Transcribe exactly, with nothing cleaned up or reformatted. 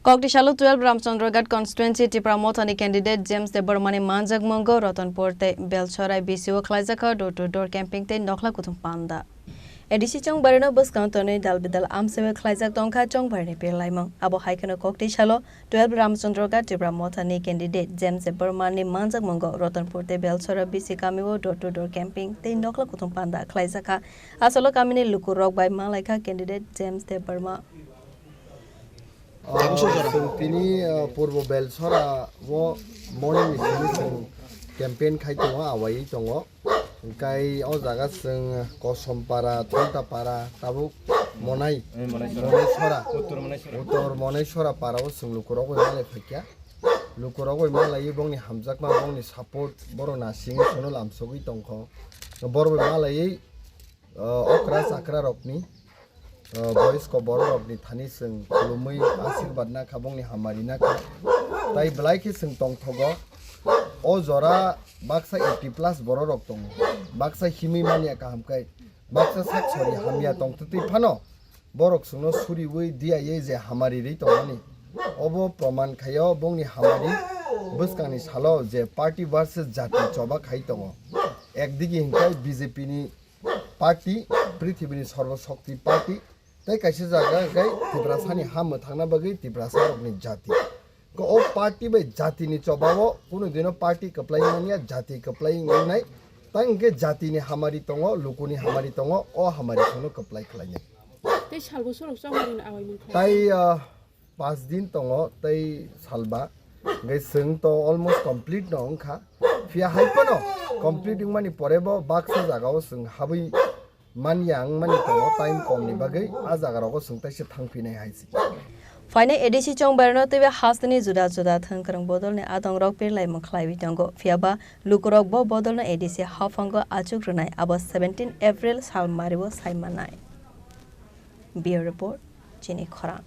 Kokti salo twelve Ramchandra Ghat constituency Tipra Mothani candidate James Debbarmani manjakmungo Ratanpur tei Belchora B C o khlaijakha door to door camping tei nokhla kuthum panda. A D C Chongbarino bwskang tonwi dal bidal amchaiwi khlaijak tongkha Chongbarni birlaimung. Abo hai kheno kokti salo twelve Ramchandra Ghat Tipra Mothani candidate James Debbarmani manjakmungo Ratanpur tei Belchora B C kamio door to door camping tei nokhla kuthum panda khlaijakha. Asalo kamini lukurok bai malaikha candidate James Debbarma. Ah, chwng tini, ah, Purbo Belchora o morning ni simi chwng campaign khai tongo, awaiwi tongo. Hwnkhe o jaga chwng Kosompara, Thantapara, tabuk Monai, Monaisora. Uttor Monaisora para o chwng lukurok bai malai phaikha. Lukurok bai malaiwi bongni hamjakma, bongni support, borok nasingwi sono lamsogwi tongkho. Borok bai malaiwi, ah, okra chakra rokni, ah, boyos ko borok rokni thani chwng khulumwi asirbad nakha, bongni hamari nakha. Tai belai khe chwng tongthogo. O jora baksa eighty plus borok rok tongo. Baksa himwi manya kaham khe, baksa sak sori hamya tongtwtwi phano borok chwngno suriwi diyaye je hamari rwi tongmani. Obo proman khaio bongni hamari bwskangni salo je party versus jati choba khai tongo. Ekdigi hinkhe B J P ni party, prithibini sorbo shokti party, tei kaisa jaga hwnkhe Tiprasani ha mwthangna bagwi Tiprasarokni jati. Ko o party bai jatini chobao kunu dino party kwplai manya, jati kwplai wngnai. Tang hwnkhe jatini hamari tongo, lukuni hamari tongo, o hamari sono kwplai khlainai. Tei salbo sorok chongmani awai mankha. Tai, ah, pas din tongo tei salba. Hwnkhe chwng to almost complete no wngkha. Phiya hai phano complete wngmani porebo baksa jagao chwng habwi manya wngmani tongo time komni bagwi, a jagarogo chwng taisa thangphinai hai se. Phainai A D C Chongbarino twiwi hasteni juda juda thwngkwrwng bodolni adongrok birlaimung khlaiwi tongo. Phiyaba lukurok bo bodolno A D C haphango achuk rwnai abo seventeen April salmario sai mannai. Bureau Report, Chini Khorang.